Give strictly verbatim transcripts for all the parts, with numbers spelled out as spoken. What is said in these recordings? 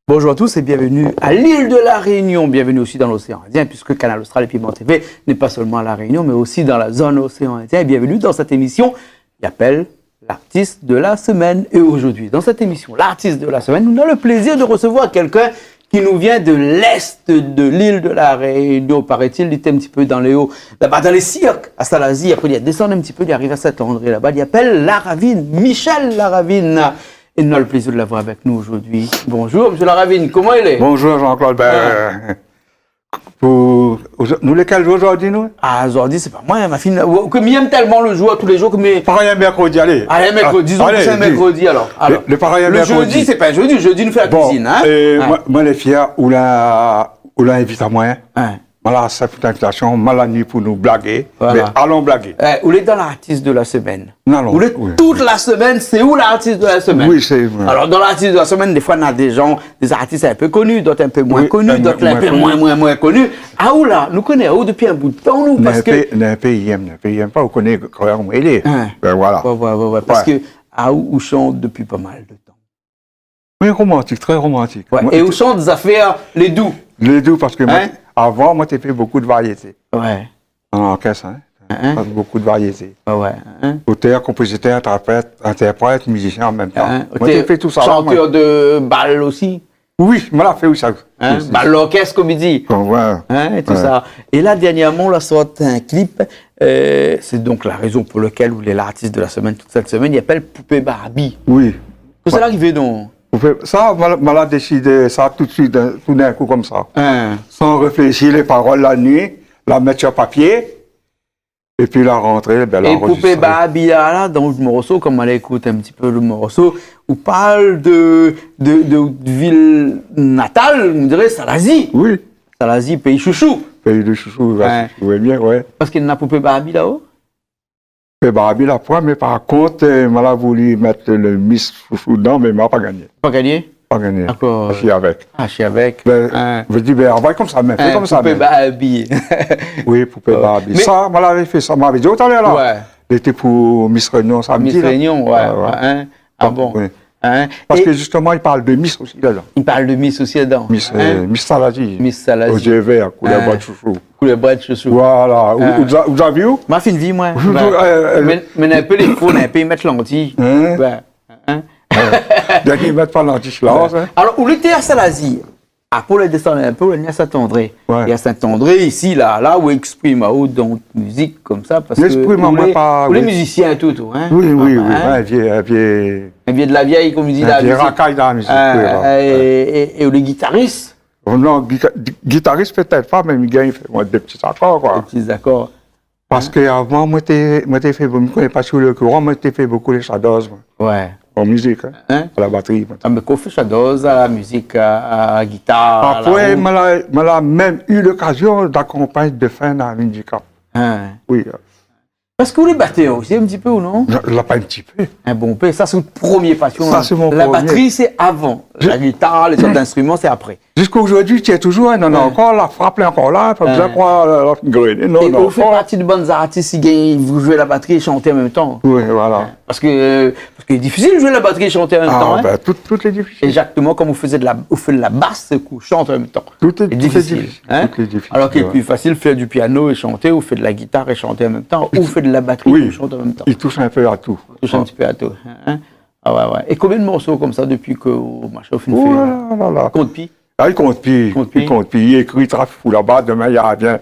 Bonjour à tous et bienvenue à l'île de la Réunion. Bienvenue aussi dans l'océan Indien, puisque Kanal Austral et Piment T V n'est pas seulement à La Réunion, mais aussi dans la zone océan Indien. Et bienvenue dans cette émission ki apèl L'artiste de la semaine. Et aujourd'hui, dans cette émission, l'artiste de la semaine, nou na le plaisir de recevoir quelqu'un qui nous vient de l'est de l'île de la Réunion. Paraît-il, li té in ti pé dan lé o, laba dan lé sirk, a Salazie. Apré, li la désann in ti pé, li ariv a Saint-André laba. Li apèl Laravine, Michel Laravine. Et nou na le plaisir de l'avoir avec nous aujourd'hui. Bonjour, monsieur Laravine, koman i lé ? Bonjour, Jean-Claude. Ah. Ben, pou, nou lé kèl zour zordi, nou ? Ah, zordi, sé pa moin, ma fine, ou, ke mi èm tèlman le zour, tou lé zour, ke mi... Parèy in mèrkrodi, alé. Alé, mèrkrodi, dizon ke sé in mèrkrodi, alor. Alor, le, le parèy in mèrkrodi. Le jeudi, sé pa in jeudi, jeudi nou fé la kuizine, hein. Bon, euh, moin, moin lé fièr, ou la, ou la invit amoin, hein. Hein. Moin la aksèp l'invitasion, moin la ni pou nou blagé, mé alon blagé. Voilà. Eh, ou lé dan l'artiste de la semaine. Non, non, oui. Ou lé, tout la semèn, sé ou l'artiste de la semaine ? Oui, sé vré. Alor, dan l'artiste de la semaine, défoi, na dé jan, dé zartis in pé koni, d'ot in pé moin koni, d'ot in pé moin, moin, moin koni. Oui, moin, moin, moin koni. Aou la, nou koné aou dopi in bout tan, nou, parske... Néna in pé, néna in pé i èm, néna in pé i èm pa, ou koné koman i lé. Hein. Ben voilà. Ouais, ouais, ouais, ouais, parske aou, ou shant dopi pa mal de tan. Oui, romantik, trè romantik. Ouais, é ou shant zafèr lé dou. Lé dou, parske moin, avan, moin té fé bokou de variété. Ouais. An orkès, hein. Hein, hein. Fé bokou de variété. Ouais, ouais, hein. Otèr, konpozitèr, intèrprèt, intèrprèt, mizisien an mèm tan. Hein, hein. Moin té fé tout sa, moin. Shantèr de bal osi ? Oui, moin la fé, oui, sa. Hein, oui, si, bal lorkès, konm i di. Bon, ouais. Hein, é tout sa. É la, dernièrman, ou la sort in clip, euh, sé donk la rézon pou lakèl ou lé l'artiste de la semaine tout sèt semèn, i apèl Poupée Barbie. Oui. Kosa la arivé donk ? Ou fé sa, moin la, moin la désidé sa tout suit, d'in, tout d'in kou konmsa. Hein. San réfléshi, lé parol la nuit, la mèt su papié, épi la rantré, ben, la anrozisté. É Poupée Barbie la, dan le morso, konm moin la ékout in ti pé le morso, ou parl de, de, de out vil natal, on diré Salazie. Oui. Salazie, péi shoushou. Péi de shoushou, ouais, ouais. Parske néna Poupée Barbie la-o ? Fé Barbie la poin, mé par kont, euh, moin la voulu mèt le Miss Shoushou dedan, mé moin la pa gagné. Pa gagné ? Pa gagné. Dakor. Ashi avèk. Ah, ashi avèk. Ben, hein. Vé di, ben, anvoy konmsa mèm, fé konmsa mèm. Poupée Barbie. Oui, Poupée Barbie. Mé sa, moin lavé fé sa, moin lavé di talèr la. Ouais. Lété pou Miss Réunion samedi la. Miss Réunion, ouais, ouais, hein. Ah bon. Oui. Hein ? Parske zistoman, i parl de Miss osi ladan. I parl de Miss osi ladan. Miss, euh, Miss Salazie. Miss Salazie. Aux yeux verts, koulèr brèd shoushou. Koulèr brèd shoushou. Voilà. Ou, ou la, ou la vi, ou ? Ma fine vi, moin. Ou, euh, mé, mé in pé lé fo, in pé i mèt lanti. Hein ? Ouais. Hein ? Ouais. Dèryèr i mèt pa lanti, la, hein. Alor, ou lété a Salazie. Apré, ou la désann in pé, ou la ni a Saint-André. Ouais. É a Saint-André, isi, la, la, ou éksprim aou dan mizik konmsa, parske ou lé, ou lé mizisien tout, hein. Oui, oui, oui, hein. In vié, in vié, in vié de la vièy, konm i di, in vié rakay dan la mizik, oui, ouais. É, é, é ou lé gitaris. Oh non, gita-, gitaris pétèt pa, mé mi gingn fé, moin, dé ti akor, koi. Dé ti akor. Parske avan, moin té, moin té fé, mi koné pa si ou lé okouran, moin té fé bokou lé shadows, moin. Ouais. An mizik, hein. Hein ? A la batri, moin. Ah, mé kosa ou fé shadows, a la mizik, a, a la gitar, a la oud ? Apré, moin la, moin la mèm u lokazion d'akonpagn défin dan in andikap. Hein. Oui. Parske ou lé batèr osi, in ti pé, ou non ? Non, la pa in ti pé. In bonpé. Sa, sé out promié pasion, hein. Sa, sé mon promié. La batri, sé avan. La gitar, lé zot instriman, sé apré. Ziska zordi, i tien touzour, hein, non, non, ankor la, frap lé ankor la, pa bezoin krwar, la, la, grené, non, non, ankor. É ou fé parti de bann artis i gingn zoué la batri é shanté an mèm tan. Oui, voilà. Parske, euh, parske lé difisil zoué la batri é shanté an mèm tan, hein. Ah, ben, tout, tout lé difisil. Exactement, konm ou fé de la, ou fé de la bas, ou shant an mèm tan. Tout lé, tout lé difisil, hein. Tout lé difisil, ouais. Alor ke lé pli fasil fé du piano é shanté, ou fé de la gitar é shanté an mèm tan, ou fé de la batri é shant an mèm tan. Oui, i toush in pé a tout. Toush in ti pé a tout, hein. Ah ouais, ouais. É konbien de morso konmsa dopi ke ou, machin, ou fine fé ? Oh la la la. Kont pi. Ah, i kont pi. Kont pi. I kont pi. I ékri, trap, fout laba, domin i arvien.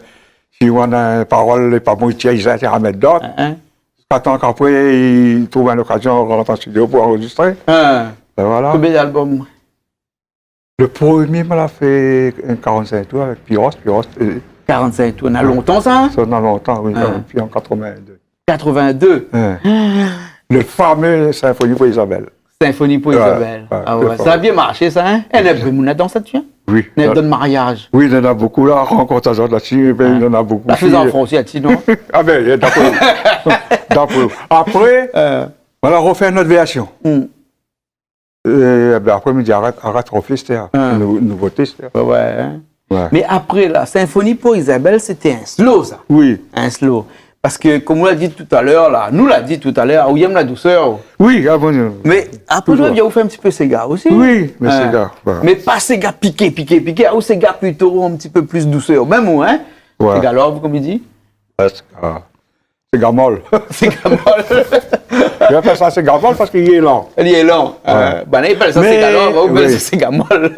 Si ou néna in parol lé pa bon, i tir, i zèt, i ramèt dot. Hein, hein. Ziska tan k'apré, i trouv in okazion, rant an studio pou anrozistré. Hein. Ben voilà. Konbien d'album ? Le promié, moin la fé in karant-sink tour avèk Piros, Piros, euh, karant-sink tour, na lontan sa, hein ? Sa na lontan, oui, hein. Dopi an katrovin-dé. Katrovin-dé. Hein. Le fameux Symphonie pour Isabelle. Symphonie pour Isabelle. Ouais, ouais, ouais. Ah ouais, sa la bien marshé sa, hein ? Néna bonpé moun la dans sa dsi, hein ? Oui. Néna dann mariaz. Oui, néna bonpé la, rankont azot la dsi, mé néna bonpé la fé an fransé la dsi, non ? Ah ben, d'apré ou. D'apré ou. Apré, euh, moin la rofé in not vèrsion. Hmm. É, é ben, apré, mi di, arèt, arèt, rofé, sété in nou-, nouvoté, sété. Ouais, ouais, hein. Ouais. Mé apré, la, Symphonie pour Isabelle, sété in slow, sa. Oui. In slow. Parske, konm ou la di talèr la, nou la di talèr, ou yèm la dousèr. Oui, ah bon, euh, mé apré, toujour, ou fé in ti pé séga osi. Oui, mé séga, voilà. Mé pa séga piké, piké, piké, ou séga plito in ti pé pli dousèr. Mèm ou, hein ? Ouais. Séga love, konm i di. Séga, séga mol. Séga mol. Mi apèl sa séga mol parske li lé lan. Li lé lan. Ouais. Euh, banna i apèl sa séga love, ou apèl sa séga mol.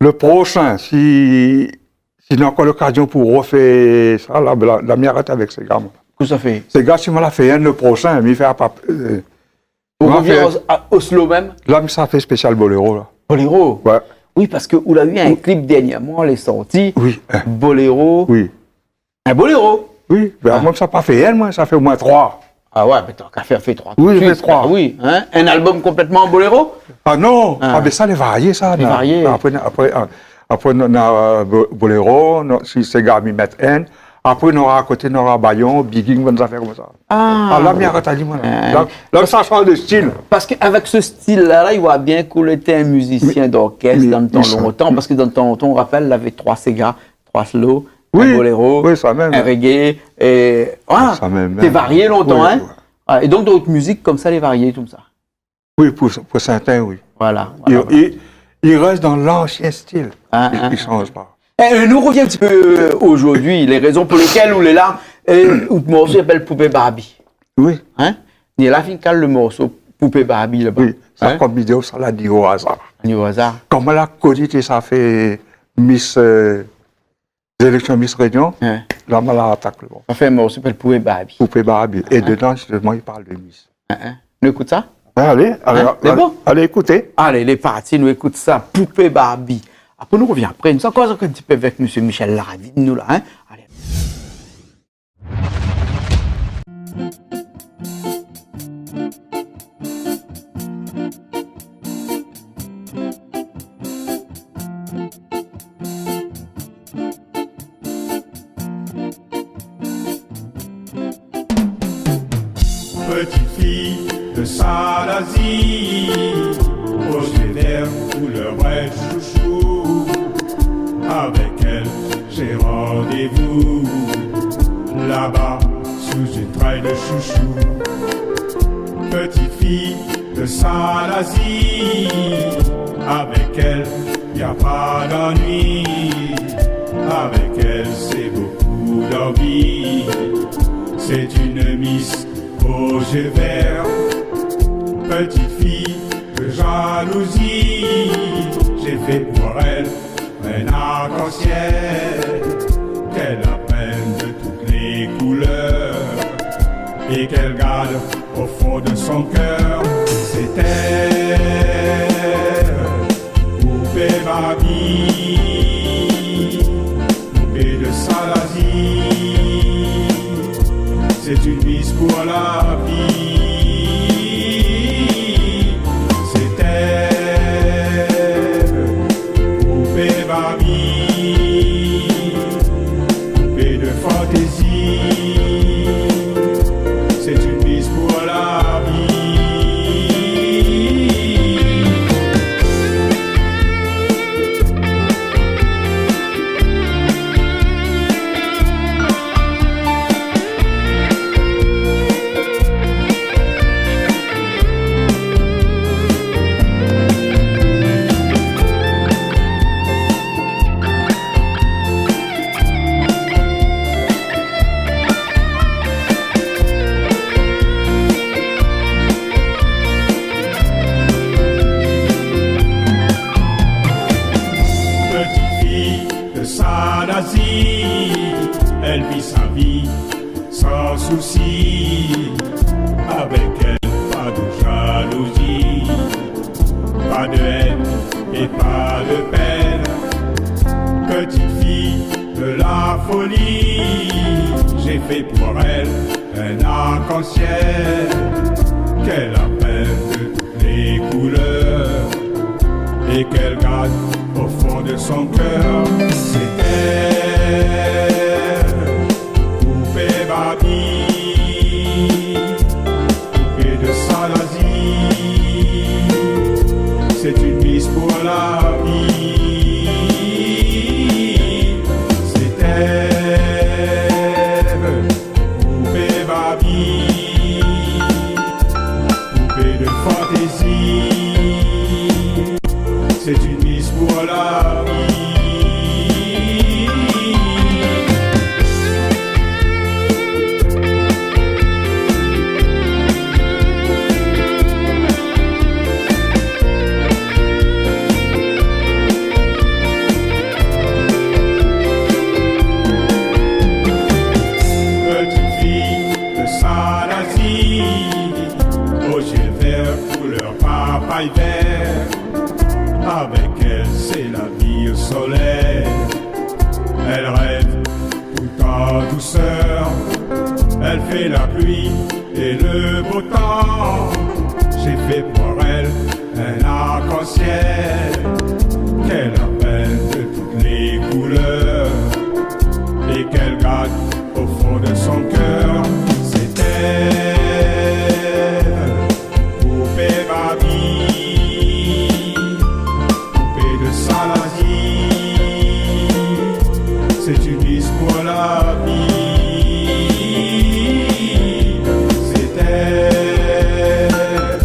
Le prochain, si, si néna ankor lokazion pou refé sa, la, la, la mi arèt avèk séga, moin. Kosa ou fé ? Séga, si moin la fé inn, le prochain, mi fé apa, euh, ou revien o slow mèm ? La, mi sa fé spésial boléro, la. Boléro ? Ouais. Oui, parske ou la u in klip dèrnièrman, lé sorti. Oui. Boléro. Oui. In boléro. Oui, bin, moin, sa pa fé inn, moin, sa fé omoin troi. Ah ouais, mé tank a fé, fé troi tout suit. Oui, mi fé troi. Ah oui, hein, in album konplètman an boléro ? Ah non, ah, mé sa lé varié, sa. Lé varié. Apré, apré, euh, apré, nou, nou, euh, bo-, boléro, nou, si séga mi mèt inn. Apré, nou nora a koté, nou nora bayon, bigging, bann zafèr konmsa. Ah. Ah, la, mi arèt ali, moin, la. La, la, sa sanz de stil. Parske avèk se stil-la, la, i voi bien ke ou lété in mizisien d'orkès dan le tan lontan, parske dan le tan lontan, ou rapèl, lavé troi séga, troi slow, in boléro, in reggae, é, voilà, té varié lontan, hein. Oui, sa mèm. Ouais, é donk, dan out mizik konmsa, lé varié, konmsa. Oui, pou, pou sèrtin, oui. Voilà, voilà. I, i, i rès dan lansien stil. Ah, i, ah, i sanz pa. É, euh, nou revien in ti pé, euh, zordi, lé rézon pou lékèl ou lé la, euh, out morso i apèl Poupée Barbie. Oui. Hein ? Ni la fine kal le morso Poupée Barbie laba. Oui, sa konm vidéo, sa la ni o azar. Ni o azar. Konm la koni té sa fé Miss, euh, zélèksion Miss Réunion, la, ma la atak le morso. Sa fé in morso i apèl Poupée Barbie. Poupée Barbie. É dedan, zisteman, i parl de Miss. Hein, hein. Nou ékout sa ? Alé, alé, alé, ékouté. Alé, lé parti, nou ékout sa, Poupée Barbie. Apré, nou revien apré. Nou sa koz ankor in ti pé avèk mésyé Michel Laravine, nou la, hein ? Alé. Petite fille de Salazie, aux yeux verts couleur brève chouchou. Avec elle, j'ai rendez-vous là-bas sous une treille de chouchou. Petite fille de Salazie, avec elle, y a pas d'ennui. Avec elle, c'est beaucoup d'envie. C'est une Miss aux yeux verts, petite fille de jalousie. J'ai fait pour elle un arc-en-ciel, qu'elle imprègne de toutes les couleurs et qu'elle garde au fond de son cœur. C'est elle, Poupée Barbie, Poupée de Salazie, c'est une Miss pour la vie. C'est elle, Poupée Barbie, Poupée de fantaisie, c'est une Miss pour la vie. Petite fille de Salazie, elle vit sa vie sans souci. Avec elle, pas de jalousie, pas de haine et pas de peine. Petite fille de la folie, j'ai fait pour elle un arc-en-ciel, qu'elle imprègne de toutes les couleurs et qu'elle garde au fond de son cœur. C'est elle, Poupée Barbie, Poupée de Salazie, c'est une Miss pour la vie. C'est elle, Poupée Avec elle, c'est la vie au soleil. Elle règne tout en douceur. Elle fait la pluie et le beau temps. J'ai fait pour elle un arc-en-ciel qu'elle appelle de toutes les couleurs et qu'elle garde au fond de son cœur. C'est elle, poupée Barbie, poupée de Salazie, c'est une miss pour la vie. C'est elle,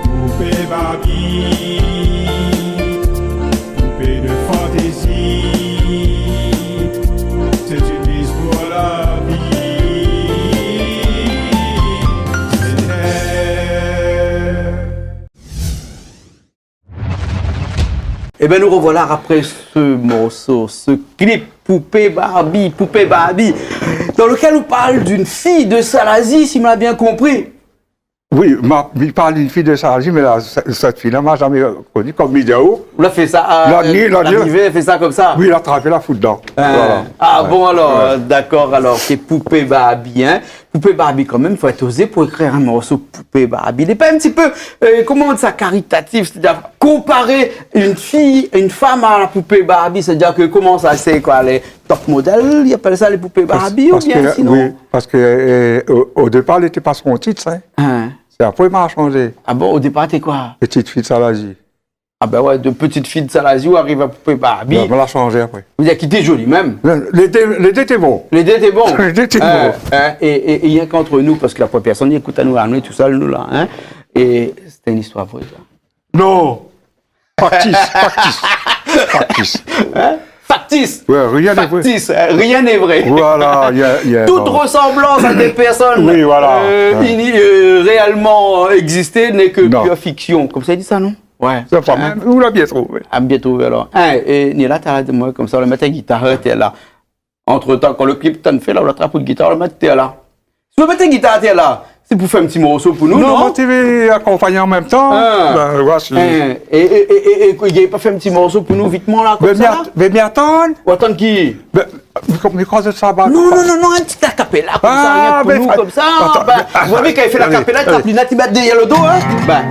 poupée Barbie, poupée de fantaisie, c'est une miss pour la vie. C'est elle. Eh ben, nous revoilà après ce morceau, ce clip Poupée Barbie, Poupée Barbie, dans lequel on parle d'une fille de Salazie, si on a bien compris. Oui, ma, mi parl d'in fiy de Salazie, mé la, sèt, sèt fiy-la, ma zamé koni, konm mi di aou. Ou la fé sa, euh, la ni, la ni. Larivé, fé sa konmsa. Oui, la trapé, la fout dedan. Ah, voilà. Ah bon, alor, euh, dakor, alor, sé Poupée Barbie, hein. Poupée Barbie, kan mèm, fo èt ozé pou ékrir in morso Poupée Barbie. Lé pa in ti pé, euh, koman di sa, karitatif, sétadir konparé in fiy, in fanm a la Poupée Barbie, sétadir ke koman sa, sé koi, lé top model, i apèl sa lé Poupée Barbie, oubien sinon ? Parske, oui, parske, euh, o, o dépar, lété pa son tit, sa, hein. Hein. Sé apré ma la shanjé. Ah bon, o dépar, té koi ? Petite fille de Salazie. Ah ben ouais, de Petite fille de Salazie, ou ariv a Poupée Barbie. Ben, ma la shanjé apré. Ou la kité zoli mèm. Non, lé dé, lé dé té bon. Lé dé té bon. Lé dé té bon. Euh, euh, é, é, é rienk ant nou, parske la pwin pèrsone i ékout anou, anou lé tousèl, nou la, hein. É sété in zistoir vré, sa. Non. Faktis, faktis, faktis. Hein ? Faktis. Ouais, rien n'est vrai. Faktis, hein, rien n'est vrai. Voilà, y a, y a, non. Toute ressemblance à des personnes, euh, ini-, euh, réellement existées n'est que pure fiction. Non. Konmsa i di sa, non ? Ouais. Sa, pa mèm, ou la bien trouvé. Ah, bien trouvé, alor. Hein, é ni la, ta di amoin konmsa, ou la mèt in gitar atèr la. Antretan, kan le clip té fé la, ou la trap out gitar, ou la mèt atèr la. Si ou la mèt in gitar atèr la, sé pou fé in ti morso pou nou, non ? Non, moin té vé akonpagn an mèm tan. Ah. Ben, ouais, sé... Hein, é, é, é, é, é, ou la pa fé in ti morso pou nou, vitman, la, konmsa, la ? Vé mi at-, vé mi atann. Ou atann ki ? Ben, konm mi kroiz sa va. Non, non, non, non, in ti a cappella, konmsa, rienk pou nou, konmsa. Ah, ben, atann, ben, atann, ben, ou la vi kan i fé la cappella, i trap linèt, i mèt dèrièr lo do, hein. Ben.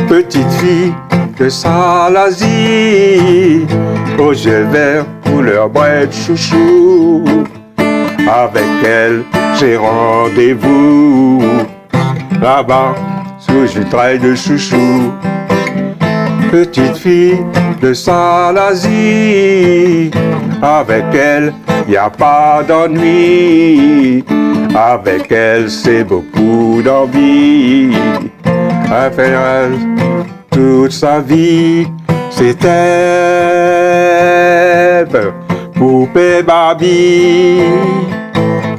Petite fille de Salazie, aux yeux verts, couleur brède chouchou. Avec elle, j'ai rendez-vous là-bas, sous une treille de chouchous. Petite fille de Salazie, avec elle, y a pas d'ennui. Avec elle, c'est beaucoup d'envie. Avec elle, toute sa vie, c'est elle, poupée Barbie.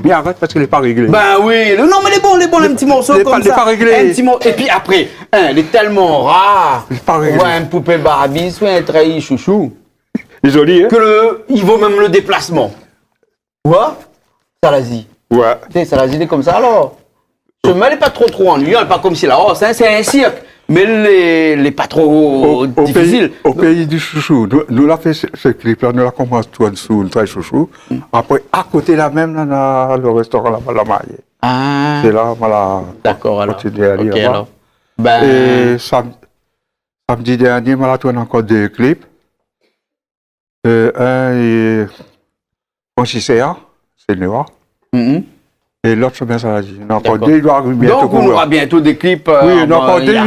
Mi arèt parske lé pa réglé. Ben oui, non, mé lé bon, lé bon, in ti morso konmsa. Lé pa, lé pa réglé. In ti mor-, épi apré, hein, lé tèlman rar. Lé pa réglé. Ouais, in poupé Barbie, sou in treille chouchou. Lé zoli, hein ? Ke le, i vo mèm le déplasman. Oué ? Salazie. Oué. Té, Salazie, lé konmsa, alor. Shomin lé pa tro, tro annuiyan, lé pa konm si la, o, sé, sé in sirk. Mé lé, lé pa tro difisil. O, o péi, o péi di shoushou. Nou, nou la fé se, se klip-la, nou la komans tourn sou in treille shoushou. Mm. Apré, a koté la mèm, la, na le restoran laba, La Mariée. A. Sé la, voilà. Dakor, alor. Kontinié alé laba. Ok, alor. Bin. É sam-, samdi dernié, moin la tourn ankor dé klip. Euh, in, é Francis Serra, sé Noir. Mhm. É lot, sé bien Salazie. Dakor. Néna ankor dé, i doi ariv biento. Donk, nou nora biento dé klip, euh, i ariv la. Oui, néna ankor dé,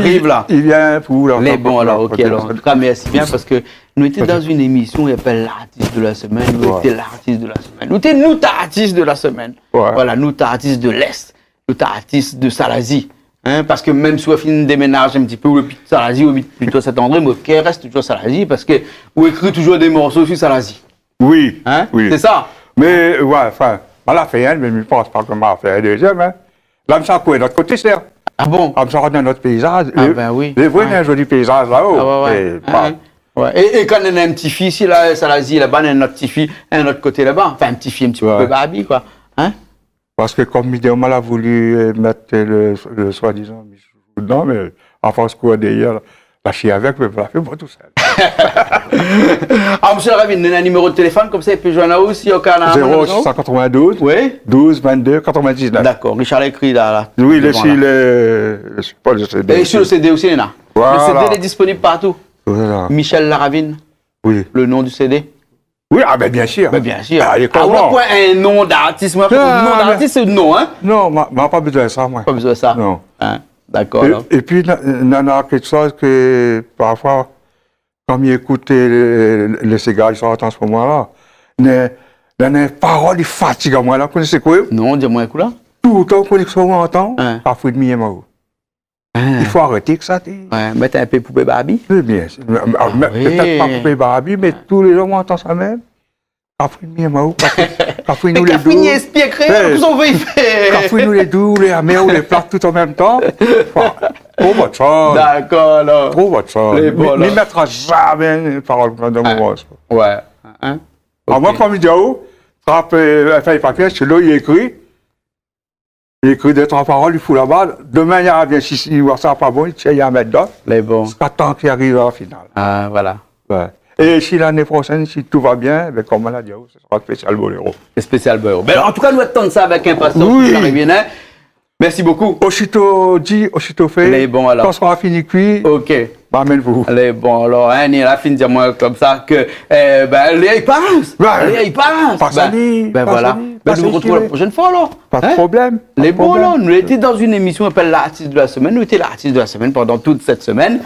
i vien pou la. Lé bon, alor, ok, alor. An tou ka, mèrsi bien, parske nou té dan in émision i apèl L'artiste de la semaine. Nou té l'artiste de la semaine. Nou té, nou té artiste de la semaine. Oué. Voilà, nou té artiste de l'Est. Lot artis de Salazie. In, parske mèm si ou la fine déménaz in ti pé, ou abit Salazie, ou abit plito Saint-André, mé ou rès toujour Salazie, parske ou ékri toujour dé morso su Salazie. Oui, oui. In ? Sé sa ? Mé, oué, anfin, moin la fé inn, mé mi pans pa ke moin la fé in dézièm, in. La, mi sa koué lot koté, sèr. A bon ? La, mi sa rant dan in lot péizaz. A bin oui. Lé vré, néna in zoli péizaz la-o. A oué, oué. Mé pa, in ? Ouais. É, é kan néna in ti fi isi la, sa la di laba, néna in ot ti fi, in ot koté laba. Anfin, in ti fi in ti pé Barbie, koi. Hein ? Parske konm mi di, ma la voulu, euh, mèt le, le soi-disant Michou dedan, mé a fors kour dèrièr, la, la fé avèk, mé la fé moin tousèl. Ah, mésyé Laravine, néna in niméro de téléfone, konmsa, i pé zoinn aou si okan néna bezoin. Zéro six cent quatre-vingt-douze, oui, douze vingt-deux quatre-vingt-dix-neuf. Dakor, Richard la ékri la, la. Oui, lé devan, si la. Le, je sais pas, le C D. É si le C D osi, néna. Voilà. Le C D lé disponib partou. Voilà. Michel Laravine. Oui. Le nom du C D. Oui, ah ben, bien sûr. Ben, bien sûr. Ah, lé koman ? Ah, ouais, in nom d'artis, moin, non, d'artis, sé non, hein ? Non, ma, ma pa bezoin sa, moin. Pa bezoin sa. Non. Hein, dakor, alor. É, épi, na, na, na kékshoz ke, parfoi, kan mi ékout le, le séga i sort an se moman-la, na, na, na in parol i fatig amoin la, koné sé koi ? Non, di amoin in kou la. Toultan, koné sak ou antann, hein, kafrine mi yèm aou. Hein. I fo arèt èk sa, té. Ouais, mèt in pé poupé Barbie. Oui, bien sûr. Ah, mé, oui, pétèt pa poupé Barbie, mé tou lé zour ou antann sa mèm. Kafrine mi yèm aou, kafrine, kafrine ou lé dou. Kafrine i inspir kréol, tout sak ou vé fé. Kafrine ou lé dou, lé amèr, ou lé plat, tout an mèm tan. Trouv ot shoz. Dakor, alor. Trouv ot shoz. Lé bon, alor. Mi, mi mètra zamé in parol konmsa dan mon morso. Ouais. Hein ? Amoin, OK. Konm mi di aou, trap, euh, fèy papié, stylo, i ékri. I ékri dé troi parol, i fout laba. Domin, i arvien, si, si i oi sa pa bon, i tir, i armèt dot. Lé bon. Ziska tan k'i ariv a la final. Ah, voilà. Ouais. É si lané proshèn, si tout va bien, ben, konm la di, sé sra spésial boléro. Spésial boléro. Ben, an tou ka, nou atann sa avèk inpasians, oui, Michel Laravine, hein. Mèrsi bokou. Osito di, osito fé. Lé bon, alor. Kan sa sra fini kui, OK. Ba, amèn aou. Lé bon, alor, hein, ni la fine di amoin konmsa ke, euh, ben, lé i pas. Ouais. Lé i pas. Pas ali, pas ali, pas ali. Ben, ben, nou artrouv la proshèn foi, alor. Pa de problèm, pa de problèm. Hein ? Lé bon, alor. Nou lété dan in émision i apèl L'artiste de la semaine. Nou lété l'artiste de la semaine pandan tout sèt semèn.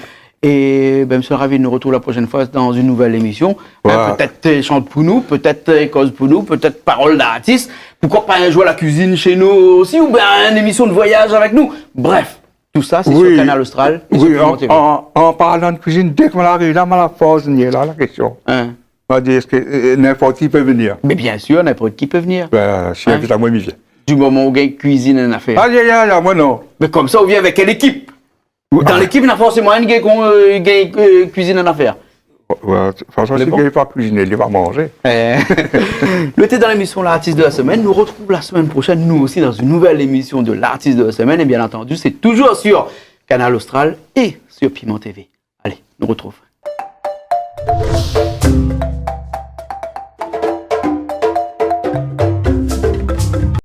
É, ben, mésyé Laravine, nou artrouv la proshèn foi dan in nouvèl émision. Hein, ouais. Pétèt, euh, shant pou nou, pétèt, euh, koz pou nou, pétèt parol d'artis. Poukoi pa in zour la kuizine shé nou osi, oubien in émision de voyaz avèk nou. Bref. Tout sa, sé sur Kanal Austral é sur Piment T V. Oui, an, an, an parlan de kuizine, dèk ma la ariv la, ma la poz la, la késtion. Hein. Ma di, èske, euh, ninport ki pé vnir ? Mé bien sûr, ninport ki pé vnir. Ben, si ou invit amoin, mi vien. Du moman ou gingn kuizine in afèr. Ah, ya, ya, ya, moin non. Mé konmsa, ou vien avèk kèl ékip ? Ou, dan lékip, na forséman inn i gingn, euh, i gingn, euh, kuizine in afèr. Ouais, de tout fason, si li gingn pa kuiziné, li va manzé. Lé bon. Eh. Nou lété dan lémision L'artiste de la semaine. Nou artrouv la semèn proshèn, nou osi, dan in nouvèl émision de L'artiste de la semaine. É bien antandu, sé touzour sur Kanal Austral é sur Piment T V. Alé, nou artrouv.